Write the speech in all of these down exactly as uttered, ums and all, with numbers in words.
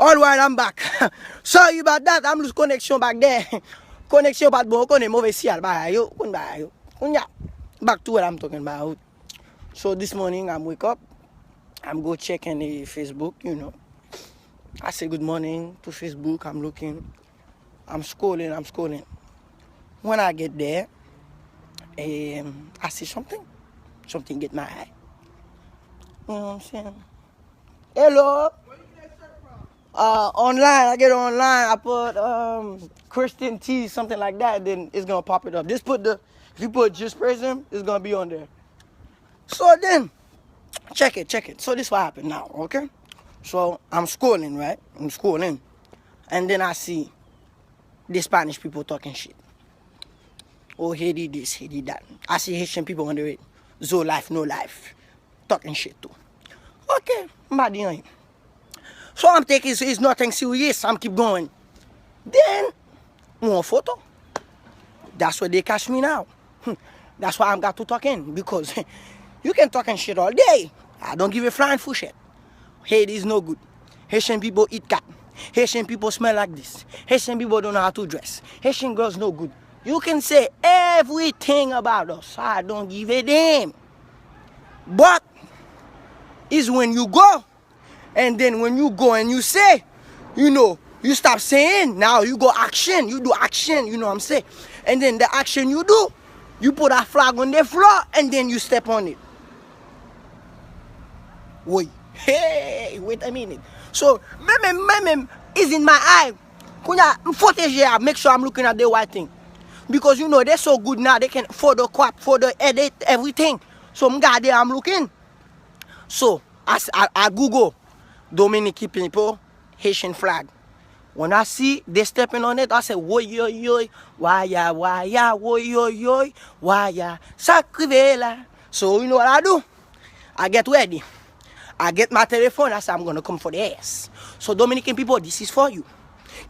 All right, I'm back. Sorry about that, I'm lose connection back there. Connection pa t bon, ou konnen move siyal bagay yo, ou konn bagay yo. Kounye a, back to what I'm talking about. So this morning, I'm wake up, I'm go checking the Facebook, you know. I say good morning to Facebook, I'm looking, I'm scrolling, I'm scrolling. When I get there, um, I see something. Something get my eye. You know what I'm saying? Hello. Uh, online, I get online, I put um, Christian T, something like that, then it's gonna pop it up. Just put the, if you put just praise him, it's gonna be on there. So then, check it, check it. So this what happened now, okay? So I'm scrolling, right? I'm scrolling. And then I see the Spanish people talking shit. Oh, Haiti this, Haiti that. I see Haitian people on the radio. Zo life, no life. Talking shit too. Okay, m pa di anyen. So I'm thinking it's, it's nothing serious. I'm keep going. Then, m wè yon foto. That's where they catch me now. That's why I'm got to talking because you can talking shit all day. I don't give a flying fuchette. Haiti is no good. Haitian people eat cat. Haitian people smell like this. Haitian people don't know how to dress. Haitian girls no good. You can say everything about us. I don't give a damn. But it's when you go, and then when you go and you say, you know, you stop saying, now you go action, you do action, you know what I'm saying? And then the action you do, you put a flag on the floor and then you step on it. Woy. Hey, wait a minute. So, men menm, men menm, is in my eye. Kounye a, m fwote je a, make sure I'm looking at the right thing. Because you know, they so good now, they can photocop, photo edit, everything. So, m gade, I'm looking. So, I, s- I, I Google Dominican people, Haitian flag. When I see they stepping on it, I say, woy, yoy, yoy, waya, waya, woy, yoy, yoy, waya, sa k rive la. So, you know what I do? I get ready. I get my telephone. I say, I'm gonna come for the ass. So, Dominican people, this is for you.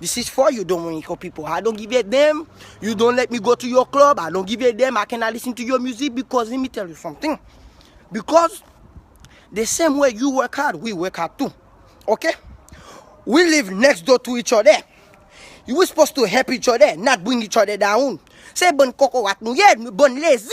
This is for you, Dominican people. I don't give a damn. You don't let me go to your club. I don't give a damn. I cannot listen to your music because let me tell you something. Because the same way you work hard, we work hard too. Okay? We live next door to each other. We supposed to help each other, not bring each other down. Se bann kokorat nou ye, nou bann lazy.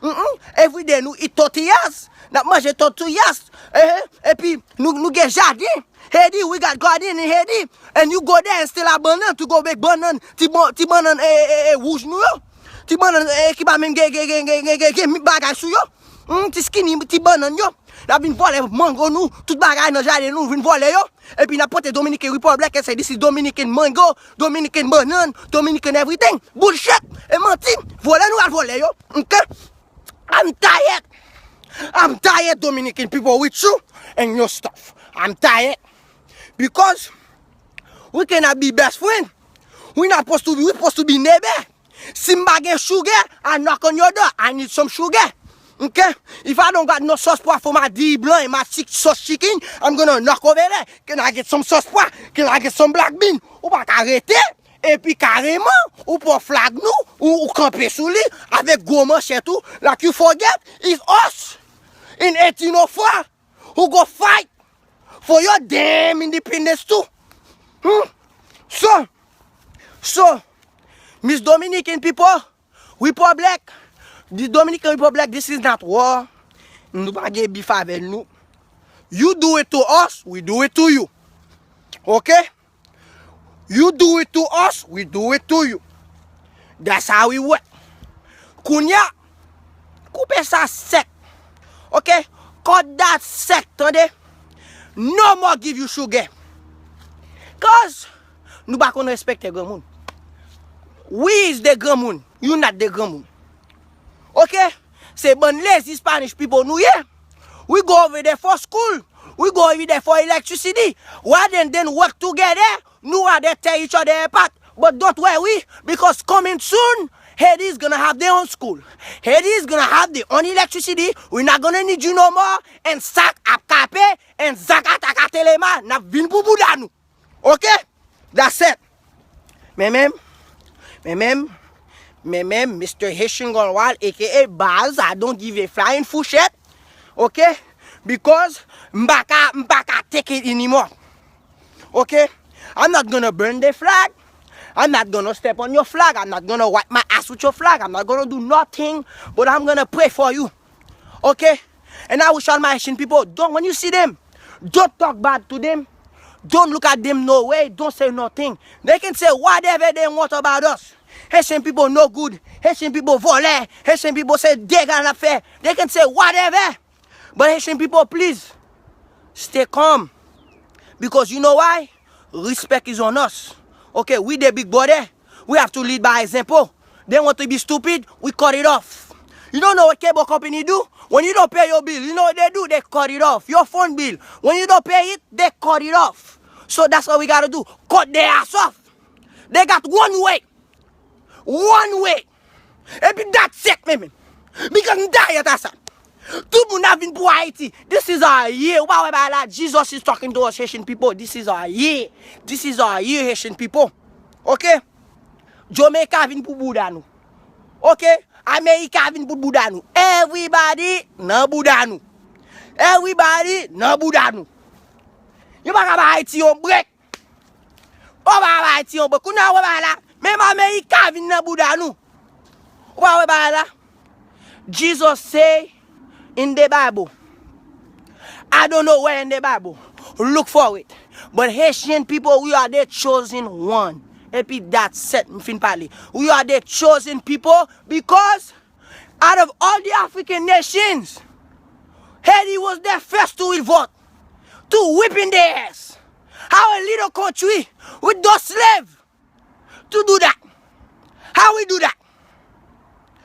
Mm-mm. Every day nou eat tortillas, n ap manje tortillas. Eh, eh. Epi nou, nou gen jaden. Haiti, we got garden in Haiti. And you go there and still a bannann, to go make bannann, ti, ban- ti bannann eh, eh, eh, wouj nou yo. Ti bannann eh, ki pa menm gen, gen, gen, gen, gen, gen, gen bagay sou yo. Hmm, ti skinny, ti bannann yo. N ap vin vòlè mango nou, tout bagay nan jaden nou, vin vòlè yo. Epi n ap pote Dominican Republic and say, this is Dominican mango, Dominican bannann, Dominican everything. Bullshit! E manti! Vòlè nou al vòlè yo. Okay? I'm tired. I'm tired, Dominican people, with you and your stuff. I'm tired. Because we cannot be best friend. We not supposed to be, we supposed to be neighbor. Si m pa gen sugar, I knock on your door. I need some sugar. Okay? If I don't got no sauce pois for my di blanc and my chick sauce chicken, I'm gonna knock over there. Can I get some sauce pois? Can I get some black bean? Ou pa ka rete. Epi kareman, ou pran flag nou, ou, ou kanpe sou li, avèk gwo manchèt ou, like you forget, it's us in eighteen oh four who go fight for your damn independence too. Hmm? So, so, Miss Dominican people, Republic, the Dominican Republic, this is not war. Nou pa gen beef avè nou. You do it to us, we do it to you. Okay? You do it to us, we do it to you. That's how we work. Kounye a, koupe sa sèk. Okay? Cut that sèk, tande? No more give you sugar. Cause nou pa konn respekte granmoun. We is the granmoun, you not the granmoun. Okay? Se bann lazy Spanish people nou ye. We go over there for school. We go over there for electricity. Why then, then work together? Nou rather tear each other apart. But don't worry, because coming soon, Haiti is gonna have their own school. Haiti is gonna have their own electricity. We're not gonna need you no more. And sak ap kape, and zak atak atelema, n ap vin pou bouda nou. Okay? That's it. Men menm, men menm, men menm, Mister Haitian Gunwal, A K A Baz, I don't give a flying fuchette. Okay? Because m pa ka, m pa ka take it anymore. Okay? I'm not gonna burn the flag. I'm not gonna step on your flag. I'm not gonna wipe my ass with your flag. I'm not gonna do nothing, but I'm gonna pray for you. Okay? And I wish all my Haitian people, don't, when you see them, don't talk bad to them. Don't look at them no way. Don't say nothing. They can say whatever they want about us. Haitian people no good. Haitian people vòlè. Haitian people se dega n ap fè. They can say whatever. But Haitian people, please, stay calm. Because you know why? Respect is on us. Okay, we the big brother. We have to lead by example. They want to be stupid, we cut it off. You don't know what cable company do? When you don't pay your bill, you know what they do? They cut it off. Your phone bill, when you don't pay it, they cut it off. So that's what we gotta do. Cut their ass off. They got one way. One way. Epi that's it, men, men. Because m tired a sa. Tout moun ap vin pou Ayiti. This is our year. Ou pa wè bagay la? Jesus is talking to us, Haitian people. This is our year. This is our year, Haitian people. Okay? Jamaica vin pou bouda nou. Okay? America vin pou bouda nou. Everybody nan bouda nou. Everybody nan bouda nou. Yo pa ka ba Ayiti yon break. Ou pa ba Ayiti yon break. Kounye a, ou wè bagay la. Menm America vin nan bouda nou. Ou pa wè bagay la? Jesus say in the Bible. I don't know where in the Bible. Look for it. But Haitian people, we are the chosen one. Epi that's it, m fin pale. We are the chosen people because out of all the African nations, Haiti was the first to revolt, to whip in the ass. How a little country with those slaves to do that? How we do that?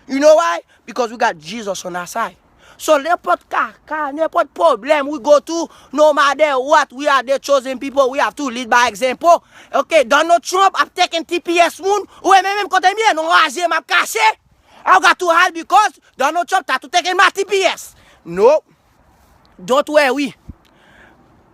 You know why? Because we got Jesus on our side. So nenpòt kaka, nenpòt pwoblèm we go through, no matter what, we are the chosen people, we have to lead by example. Okay, Donald Trump ap taking T P S moun, ou wè menm kote m ye, nan raje m ap kache. I got to hide because Donald Trump ta tou taking my T P S. No. Don't worry.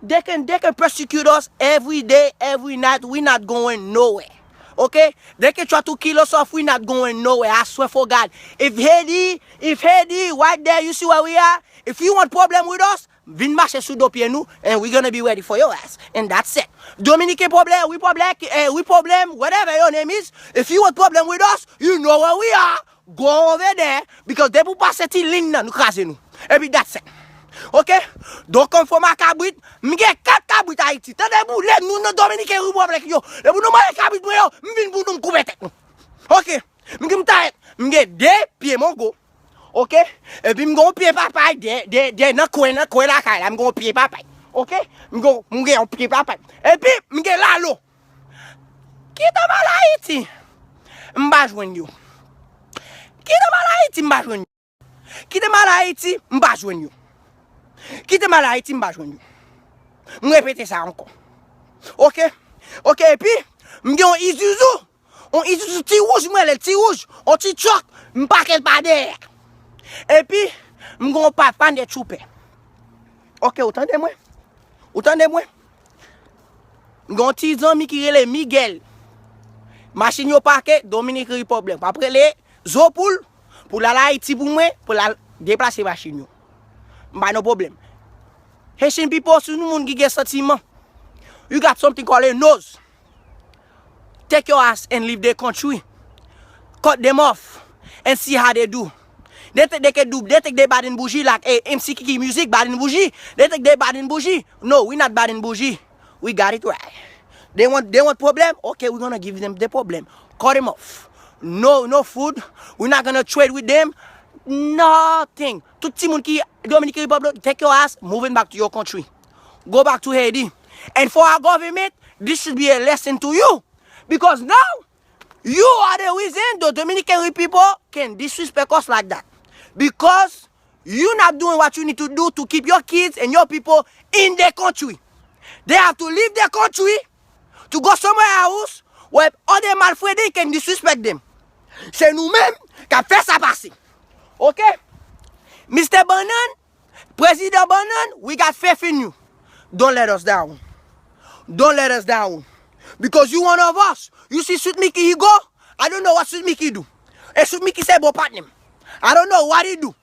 They can they can persecute us every day, every night. We not going nowhere. Okay? They can try to kill us off. We not going nowhere. I swear for God. If Haiti, if Haiti, right there, you see where we are. If you want problem with us, vin mache sou do pye nou, and we gonna be ready for your ass. And that's it. Dominican problem, we problem, eh, we problem, whatever your name is. If you want problem with us, you know where we are. Go over there, because depi w pase ti liy nan, nou kraze nou. Epi that's it. Okay? Don't come for my kabrit. M gen kat kabrit Ayiti. Tande boule nou nan Dominican Republic yo. Depi nou manje kabrit mwen yo, m vin pou nou, m koupe tèt nou. Okay? M gen m ta, m gen de pye mango. Okay? Epi m gen yon pye papay de, de, de nan kwen, nan kwen lakay la, m gen yon pye papay. Okay? M gen, m gen yon pye papay. Epi m gen lalo. Kite m al Ayiti, m pa jwenn yo. Kite m al Ayiti, m pa jwenn yo. Kite m al Ayiti, m pa jwenn yo. Kite m al Ayiti, m pa jwenn yo. M repete sa ankò. Okay? Okay, epi, m gen yon Isuzu. Yon Isuzu ti wouj, m rele l ti wouj. Yon ti truck, m pake l pa dèyè. Epi, m gen yon Pathfinder Trooper. Okay, ou tande mwen? Ou tande mwen? M gen yon ti zanmi ki rele Miguel. Machin yo pake Dominican Republic. M ap rele Zo pou l, pou l al Ayiti pou mwen, pou l al deplase machin yo. M pa nan pwoblèm. Haitian people, si nou moun ki gen santiman, you got something called a nose. Take your ass and leave the country. Cut them off and see how they do. They think they can do, they think they bad and bougie like, eh, M C Kiki music, bad and bougie. They think they bad and bougie. No, we not bad and bougie. We got it right. They want, they want problem. Okay, we're gonna give them the problem. Cut them off. No, no food. We're not gonna trade with them. Nothing. Tout timoun ki Dominican Republic, take your ass, moving back to your country. Go back to Haiti. And for our government, this should be a lesson to you. Because now, you are the reason the Dominican people can disrespect us like that. Because you not doing what you need to do to keep your kids and your people in the country. They have to leave the country to go somewhere else where other malfrede can disrespect them. Se nou menm k ap fè sa pase. Okay? Mister Bannan, President Bannan, we got faith in you. Don't let us down. Don't let us down. Because you one of us. You see Sweet Mickey, he go. I don't know what Sweet Mickey do. And Sweet Mickey say, "Bon, partner." I don't know what he do.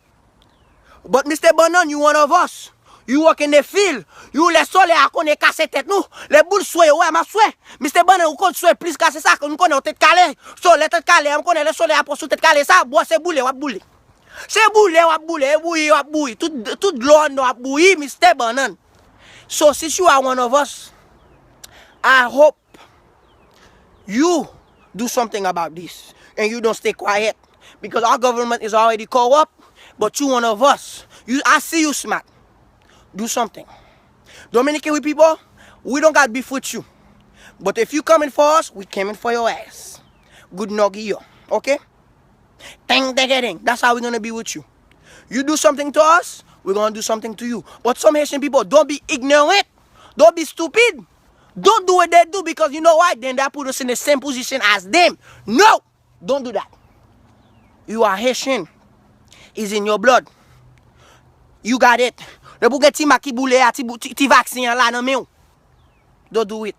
But Mister Bannan, you one of us. You walk in the field. You lè solèy a konnen kase tèt nou. Lè boul swe yo, wè, m ap swe. Mistè Bannann, ou konn swe plis kase sa, nou konnen yon tèt kale. So, lè tèt kale a, m konnen lè solèy a pran sou tèt kale sa, bwè, se boule w ap boule. Se boule w ap boule, e bouyi w ap bouyi. Tout, tout dlo anndan w ap bouyi, Mistè Bannann. So, since you are one of us, I hope you do something about this and you don't stay quiet because our government is already corrupt, but you one of us. You, I see you smart. Do something. Dominican, we people, we don't got beef with you. But if you coming for us, we coming for your ass. Good noggy yo, okay? Tang, tang, tang. That's how we gonna be with you. You do something to us, we gonna do something to you. But some Haitian people, don't be ignorant. Don't be stupid. Don't do what they do because you know why? Then that put us in the same position as them. No! Don't do that. You are Haitian. It's in your blood. You got it. Lè pou gen ti mak ki boule a, ti, bou- ti, ti vaksen an la nan men w. Don't do it.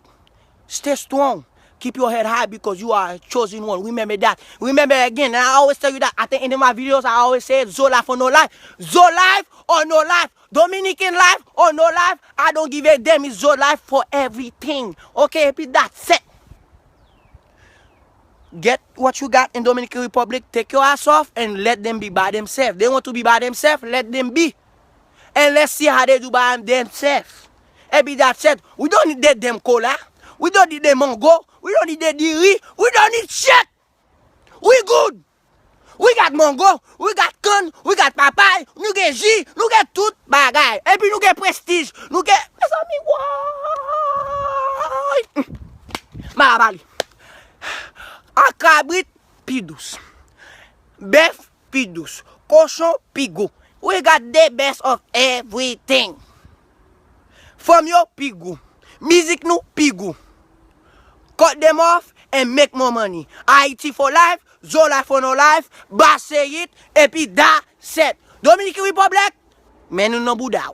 Stay strong. Keep your head high because you are a chosen one. Remember that. Remember again, and I always tell you that at the end of my videos, I always say, Zo life or no life. Zo life or no life. Dominican life or no life. I don't give a damn. It's Zo life for everything. Okay, epi that's it. Get what you got in Dominican Republic, take your ass off and let them be by themselves. They want to be by themselves, let them be. And let's see how they do by themselves. Epi that's it. We don't need the damn cola. We don't need the mango. We don't need the diri. We don't need shit. We good. We got mango. We got kann. We got papay. Nou gen ji. Nou gen tout bagay. Epi nou gen prestij. Nou gen... Mezanmi, woy! M a pale. An kabrit pi dous. Bèf pi dous. Kochon pi gou. We got the best of everything. Fanm yo pi gou. Mizik nou pi gou. Cut them off and make more money. Haiti for life, Zo life or no life, ba seyit, epi da sèt. Dominican Republic, men nou nan bouda w.